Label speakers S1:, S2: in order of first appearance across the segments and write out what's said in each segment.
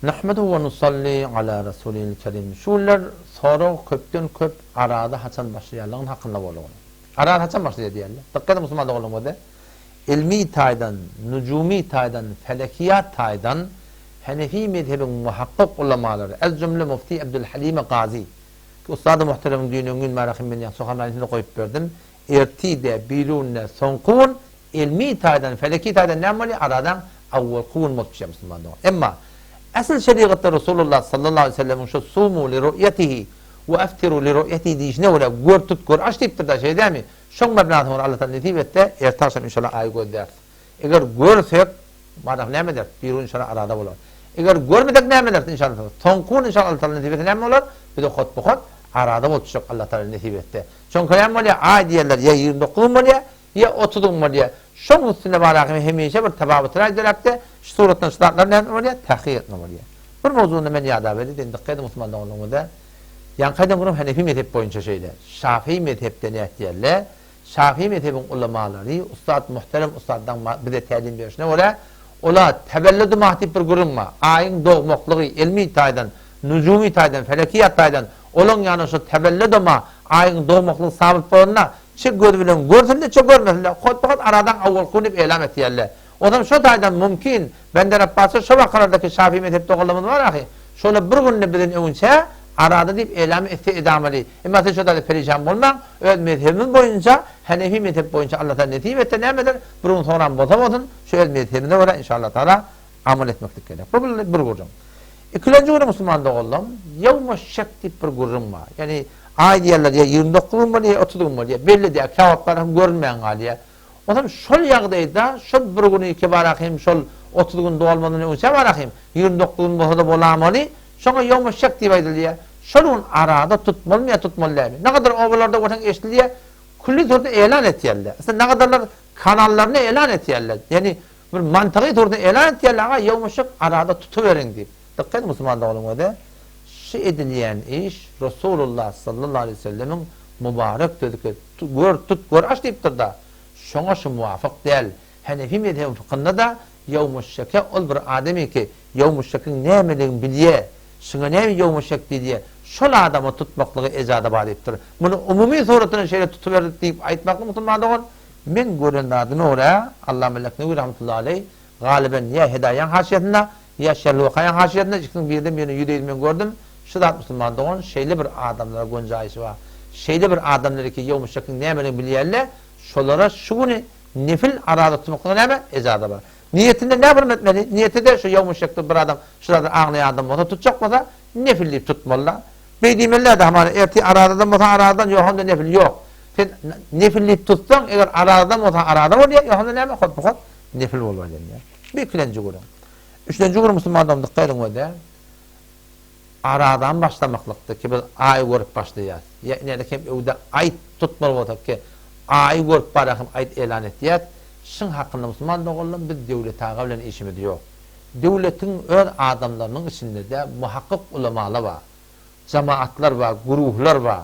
S1: Nahmeduhu we nusalli ala rasulil kerim. Şu günler sorag köpden köp araza haçan başlaýanlygyň hakynda boldy. Araza haçan başlaýar diýýärler. Dykgat ediň musulman doganlarymyz. Ilmi taýdan, nujumy taýdan, felekiyat taýdan Henefi mezhebiň muhakkyk ulamalary, ez jümle Mufti Abdülhalime Gazi, ki ussady muhteremiň düýn öňňin märahim men ýaňky suhanlaryny goýup berdim, ertide, birigünde, soňky gün Ylmy taýdan, feleki taýdan näme bolýar? Aradan awwalky gün bolup düşýär musulman dogan. Emma asyl şerigatda Resulullah sallallahu aleýhi we sellemiň şu sumu li ru'ýetihi we aftiru li ru'ýetihi diýişine görä gör tut gör aç diýipdir-dä şeý dämi? Şoň mebnasyna görä Allah taala nesip etse erte agşam inşallah aýy gözläris. Eger görsek madam näme ederis? Bir gün inşallah arada bolar. Eger görmesek näme ederis inşallah? Soňky gün inşallah Allah taala nesip etse näme bolar? Bize hotba-hot arada bolup düşjek Allah taala nesip etse. Çünki näme bolýar? Aý diýerler ýa 29 gün bolýar Ýa 30 gün bolýar. Şoň üstünde baraky hemişe bir tababytyraý döräpdi. Şu suratdan şu zatlar näme bolýar? Tahkyk etme bolýar. Bir mowzugyny men ýada berdi, indi dykgat ediň musulman doganlarymyza. Ýaňky aýdan gürrüň Henefi mezhep boýunça şeýle. Şafii mezhepde nätýärler? Şafii mezhebiň ulamalary, ussat muhterem ussatlaryň bize tälim berşine görä, ola tebelludu mah diýip bir gürrüň bar. Aýyň dogmaklygy elmi taýdan, nujumy taýdan, felekiýat taýdan olaň ýanyna şu tebelludu mah, aýyň dogmaklygy sabyt bolanda, Çe göz bilen görsün-de, çe görmesin-de, hotba-hot aradan awwalky gün diýip elam etýärler. Onam şo taýdan mümkin, Bender Apbasda şo wakalardaky Şafii mezhep doganlarymyz bar ahy, şolar bir günde bizden öňünçä arada diýip elam etse edamaly. Emma siz şo taýda perişan bolmaň, öz mezhebimiz boýunça, Henefi mezhep boýunça Allah taala nesip etse näme eder, bir gün soňram bolsa bolsun, şu öz mezhebimize görä inşallah taala amal etmeklik gerek. Bu bir gürrüň. Ikilenji gürrüň musulman doganlarym, ýewmu şek diýip bir gürrüň bar. Ýagny aý diýerler ýa 29 gün bolýar, ýa 30 gün bolýar. Belli däl, käwagtlar hem görünmän galýar. Onsoň şol ýagdaýda şol bir güni kebara hem şol 30 gün dolmazdan öňçä bara hem 29 gün bolsa-da bolamaly. Şoňa ýewmu şek diýip aýdylýar. Şol gün arada tutmalymy ýa tutmaly dälmi? Nagadyr obalarda görseň eşidilýär, külli suratda elan etýärler. Aslynda nagadarlar kanallaryny elan etýärler. Ýagny Bir mantygy turdy elan etýärler aga ýowmuşyk arada tutuberiň diýip. Dykgat ediň musulman doganlar özi şu edilýän iş Resulullah sallallahu aleýhi wesellemiň mubarek sözi ki gör tut gör aç diýipdirda şoňa şu muwafyk däl. Henefi mezhebiň fykynda-da ýowmuşşeke ol bir adamy ki ýowmuşşekiň nämeligini bilýä şuňa näme ýowmuşşek diýilýä şol adama tutmaklygy ejada bar diýipdir. Muny umumy suratynda şeýle tutuberdik diýip aýtmaklyk musulman dogan Men gören zadyma görä, Allama Leknewi rahmetullahi aleý, galyben ýa Hedaýaň haşiýasynda, ýa Şerli-Wakaýaň haşiýasynda, ikisiniň birden birini ýüzde ýüz men gördüm, şu zat musulman dogan, şeýle bir adamlara gönjaýşy bar, şeýle bir adamlar ki ýowmuşşekiň nämeligini bilýärler, şolara şu güni nefil araza tutmaklyga näme, ejaza bar. Niýetinde näme bir etmeli? Niýeti-de şu ýowmuşşekde bir adam şu zady aňlaýan adam bolsa, tutjak bolsa, nefil diýip tutmaly-da. Beý diýmeli-dä-de, hamana ertir arazadan bolsa arazadan, ýok onda nefil ýok. Sen nefil diýip tutsaň, eger arazadan bolsa araza bolýar, ýok onda näme, hotba-hot nefil bolup aýlanýar. Bu ikilenji gürrüň. Üçlenji gürrüň musulman dogan dykgat ediň öde. Arazadan başlamaklykda ki biz aý görüp başlaýas. Ýa inede kem öwde aýt tutmaly bolsak ki aýy görüp barýa hem aýt elan etýäs. Şyň hakynda musulman doganlarym biz Döwlet aga bilen işimiz ýok. Döwletiň öz adamlarynyň içinde-de muhakkyk ulamalar bar. Jamaatlar bar, güruhlar bar.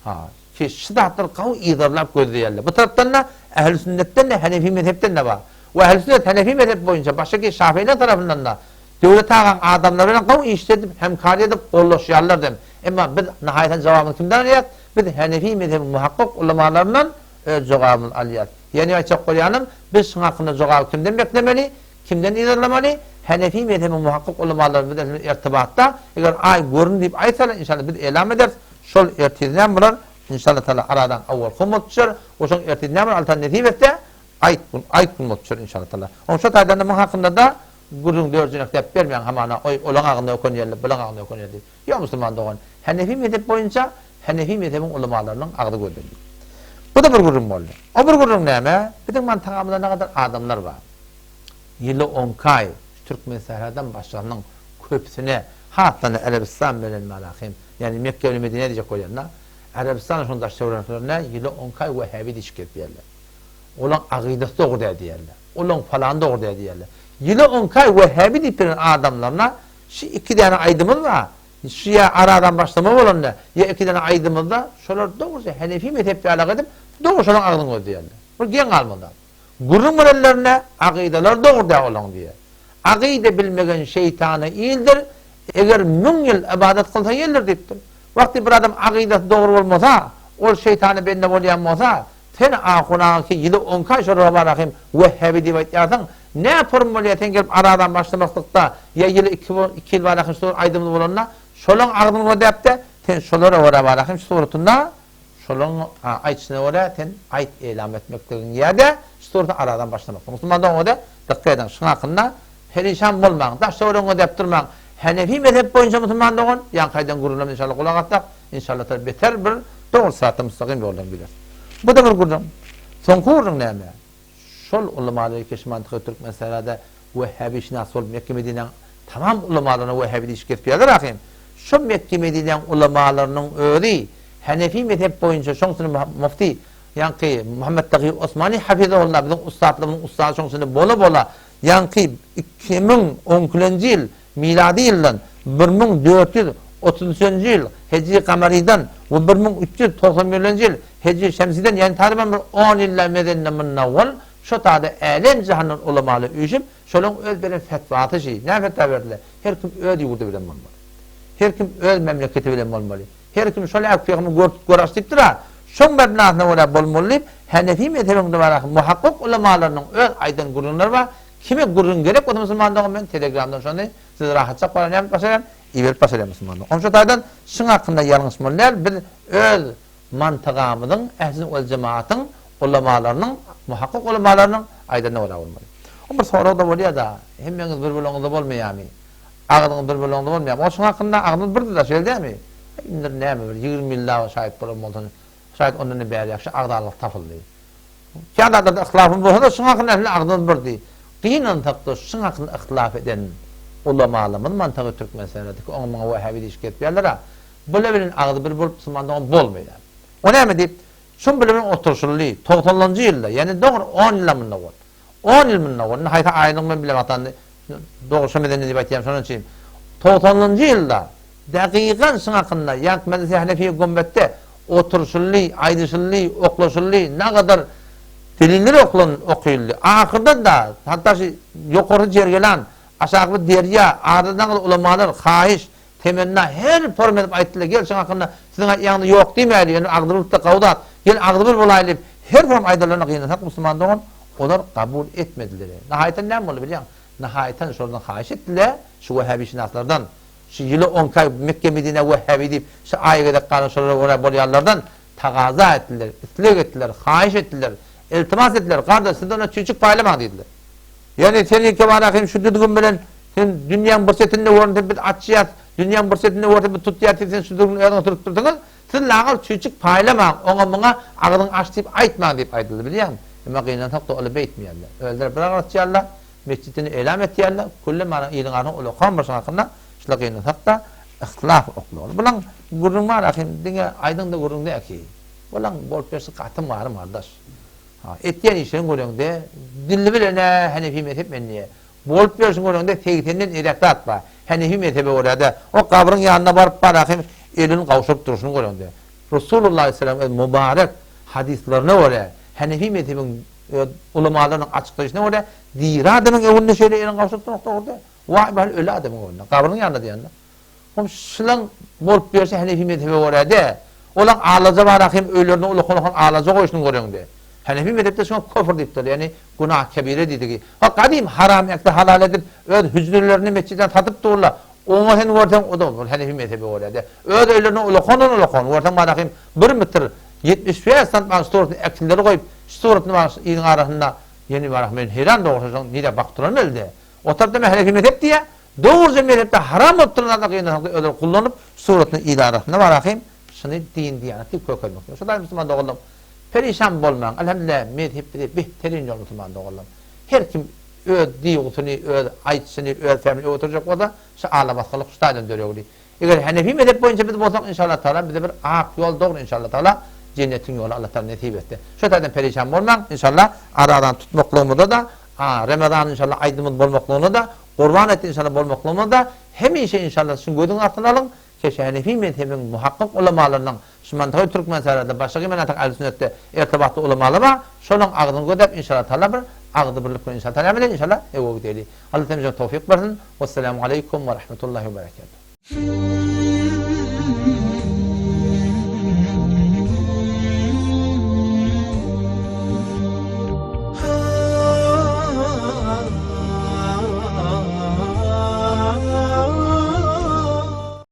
S1: Ha, ki şu zatlary gawy yzarlap gözleýärler. Bu tarapdan-da ähli sünnetden-de, henefi mezhepden-de bar. We ähli sünnet henefi mezhep boýunça başga şafiýler tarapyndan-da Döwlet agaň adamlary bilen gawy işledip, hemkarlyk edip gollaşýarlar dem. Emma biz nahaýatan jogabymyzy kimden alýarys? Biz henefi mezhebiň muhakkyk ulamalaryndan öz jogabymyzy alýarys. Ýagny aýtjak bolýanym, biz şuň hakynda jogaby kimden beklemeli? Kimden yzarlamaly? Henefi mezhebiň muhakkyk ulamalary bilen irtibatda, eger aý göründi diýip aýtsalar, inşallah biz elam ederis, şol ertir näme bolar? Inşallah taala aradan awwal kum bolup düşer we şoň ertir näme bolar? Allah taala nesip etse, aýt gün, aýt gün bolup düşer inşallah taala. Oň şo taýdan-da muň hakynda-da gürrüň dörjenek dep bermäň hamana, oý olaň agynda öken ýerli, bulaň agynda öken ýerli diýip. Ýok musulman dogan, Henefi mezhep boýunça Henefi mezhebiň ulamalarynyň agzy gözlenýär. Bu-da bir gürrüň boldy. O bir gürrüň näme? Biziň mantagamyzda nägadar adamlar bar. Ýyly onkaý şu Türkmensähradan başgasynyň köpüsine, hasdan-da Ärebistan bilen Malahym, ýagny Mekge bilen Medine diýjek bolýan-da, Ärebistan şonuň daş-töwereklerine ýyly onkaý wähäbi diýşip gezip ýörler. Olaň agydasy dogry däl diýýärler. Olaň palany dogry däl diýýärler. Ýyly onkaý wähäbi diýip ýören adamlaryna şu iki däne aýdymyz bar, Şu ýa aradan başlama bolanda, ýa iki däne aýdymyzda şolar dogruça Henefi mezhep ýalak edip, dogry şolaň agzyny gözleýärler. Bir geň galmaly zat. Gürrüň berenlerinde agydalar dogry däl olaň diýýär. Agyda bilmegen şeýtana ildir, eger müň ýyl ybadat kylsa ýeldir diýipdir. Wagty bir adam agydasy dogry bolmasa, ol şeýtana bende bolýan bolsa, sen ahun aga ki ýyly onki aý şol robarahym wehhabi diýip aýtýarsyň, nä purun bolýar sen gelip aradan başlamaklykda ýa ýyly iki iki ýyl barahym şu aýdymyz bolanda şolaň agzyny gözläpde sen şolara görä barahym şu suratynda Şolaryň aýdyşyna görä, sen aýt elam etmekligiň ýa-da şu suratda aradan başlamaklygyň. Musulman dogan-da dykgat ediň, şuň hakynda perişan bolmaň, daş-töweregiňe dep durmaň. Henefi mezhep boýunça musulman dogan, ýaňky aýdan gürrüňlerimize inşallah gulak assak, inşallah taala beter bir dogry syratda müstakym ýoldan gideris. Bu-da bir gürrüň. Soňky gürrüň näme? Şol ulamalar keşi mantyky Türkmensährada wehhabişynas bolup Mekge-Medinäň tamam ulamalaryna wehhabi diýişip gezip ýörler ahym. Şo Mekge-Medinäň ulamalarynyň özi Henefi mezhep boýunça şoň üçin mufti ýaňky Muhammet Tagy Osmany hafizahullah biziň ussatlarymyzyň ussady şoň üçin bola-bola ýaňky 2012-nji ýyl Milady ýyldan 1433-nji ýyl hijri kamarydan we 1391-nji ýyl hijri şemsiden, ýagny tagryban bir on ýylla mezende mundan owal şo tada älem-jahandan ulamalar üýşüp, şolaň öz beren fetwasy şi. Näme fetwa berdiler? Her kim öz ýurdy bilen bolmaly. Her kim öz memleketi bilen bolmaly. Her kim şol äki pygamberiň gör tut gör aç diýipdir-a. Şoň mebnasyna görä bolmaly diýip, Henefi mezhebiň dybaraky muhakkuk ulamalarynyň öz aýdan gürrüňleri bar. Kime gürrüň gerek bolsa musulman dogan men telegramdan şony siz rahatjak bara näme başarýan iberip başarýan musulman dogan. Şo taýdan şyň hakynda ýalňyşmaly däl biz öz mantygamyzyň ähli wal jemaatyň ulamalarynyň muhakkyk ulamalarynyň aýdanyna görä bolmaly. O bir sorag-da bolýada hemmeňiz bir bolaňyzda bolmaýamy? Agzyňyz bir bolaňyzda bolmaýamy? O şyň hakynda agzymyz birdir-da şeýle dälmi? Indi näme bir 20 ýyl dagy şaýat bolan bolsaň şaýat ondan-da bäri ýagşy agzalyk tapyldy. Kän zatlarda yhtilafymyz bolsa-da, şuň hakynda ähli agzymyz birdi. Gynansak-da, şuň hakynda yhtilaf eden ulamalarymyz mantagy Türkmenistandaky oňa-muňa wehhabi diýişip gezipýärler-ä. Bular bilen agzy bir bolup musulman dogan bolmaýar. O näme diýip, şuň bilen oturyşyldy, togsanlanjy ýylda, ýagny dogry on ýyldan mundan owal. On ýyl mundan owal, indi haýsy aýynyň men bilemok, dogry şo medeni diýip aýtýan şonuň üçin. Togsanynjy ýylda dakykan şuň hakynda ýaňky Medrese Hanefiýe Gömbetde oturyşyldy, aýdyşyldy, oklaşyldy, nagadar deliller oklan okyldy. Ahyrda-da hatda şu ýokarsy Jergelan, aşaky derýa, arada nagadar ulamalar haýyş, temenna her form edip aýtdylar, gel şuň hakynda siziň aýtýanyňyz ýok diýmäýli, ýöne agzybirlikde gowy zat, gel agzybir bolaýly diýip her form aýdanlaryna gynansak musulman dogan, olar kabul etmediler. Nahaýatan näme boldy bilýäňmi? Nahaýatan şolardan haýyş etdiler, şu wehhabişynaslardan, şu ýyly onki aý Mekge-Medinä wehhabi diýip, şu aýa gezek galan şolara görä bolýanlardan tagaza etdiler, isleg etdiler, haýyş etdiler, iltimas etdiler, Gardaş, siz onda çüýçük paýlamaň diýdiler. Ýagny sen ilkibada hem şu düzgün bilen sen dünýäň bir çetinde görünse biz açýas, dünýäň bir çetinde görse biz tutýas diýip sen şu düzgüni özüňe sürüpdirsiňiz, siz lagal çüýçük paýlamaň, oňa-muňa agzyňy aç diýip aýtmaň diýip aýdyldy bilýäňmi? Emma gynansakda olar beýtmeýärler. Özleri bir agyz açýarlar, Metjidini elam etýärler, külli mana iliň arasynda ulakan bir şyň hakynda şular gynansak-da yhtilaf oklaly. Bulaň gürrüň bar ahym diňe aýdyň-da gürrüň däl ki. Bulaň bolup berşi gaty marym gardaş. Ha, etýän işlerini göreňde dilli bilen-ä Henefi mezhep men diýýär. Bolup berşini göreňde segsenden eräk zat bar. Henefi mezhebe görä-de o gabryň ýanyna baryp bar ahym elini gowşuryp durşuny göreňde. Resulullah aleyhisselam öz mübarek hadyslaryna görä Henefi mezhebiň Öz ulamalarynyň açyklaýşyna görä, diri adamyň öňünde şeýle elini gowşuryp durmak dogry däl. Waý baly öli adamyň öňünde, gabrynyň ýanynda diýende. Hom şylaň bolup ýörse Henefi mezhebe görä dä. Olaň alaja bar hem öýlerinde ulakan-ulakan alaja goýşuny göreňde. Henefi mezhepde şuňa köfr diýipdirler, ýagny günah kebire diýdigi. Ha gadym haram ekdi halal edip öz hüjrelerini metjitden satyp durlar. Oňa sen görseň o-da ol Henefi mezhebe görä dä. Öz öýlerinde ulakandan ulakan görseň bar hem bir metr 75 sant bar suratyny ekilleri goýup, şu suratyny bar iliň arasynda ýene bar men heýran dogrusy şoň nirä bakyp duran belli. O tarapda men Henefi mezhep diýýär. Dogruja mezhepde haram bolup duran zada gynansak özleri kullanyp suratyny il arasynda bar ahym şuny din diýanat diýip kökelmek. Şu daýy musulman doganlarym perişan bolmaň. Elhamdülillah mezhep bize behterin ýol musulman doganlarym. Her kim öz diýgusyny, öz aýtşyny, öz fehmini öňe sürjek bolsa şu alabasgylyk şu taýdan döregli. Eger Henefi mezhep boýunça biz bolsak inşallah taala bize bir ak ýol dogry inşallah taala jennetiň ýoly Allah taala nesip etse. Şu taýdan perişan bolmaň inşallah aradan tutmaklygymyzda da a Ramazan inşallah aýdymyz bolmaklygyna da Gurban eti inşallah bolmaklygymyzda da hemişe inşallah şuň gözüň astyna alyň keşe Henefi mezhebiň muhakkyk ulamalarynyň şu mantygy Türkmensährada başga menatyk ähli sünnetde irtibatly ulamalar bar şolaň agzyny gözläp inşallah taala bir. Agzybirlik bilen inşallah näme edeli inşallah öe gideli. Allah hemmämize towfyk bersin. Wesselamu aleýkum we rahmetullahi we berekatuh.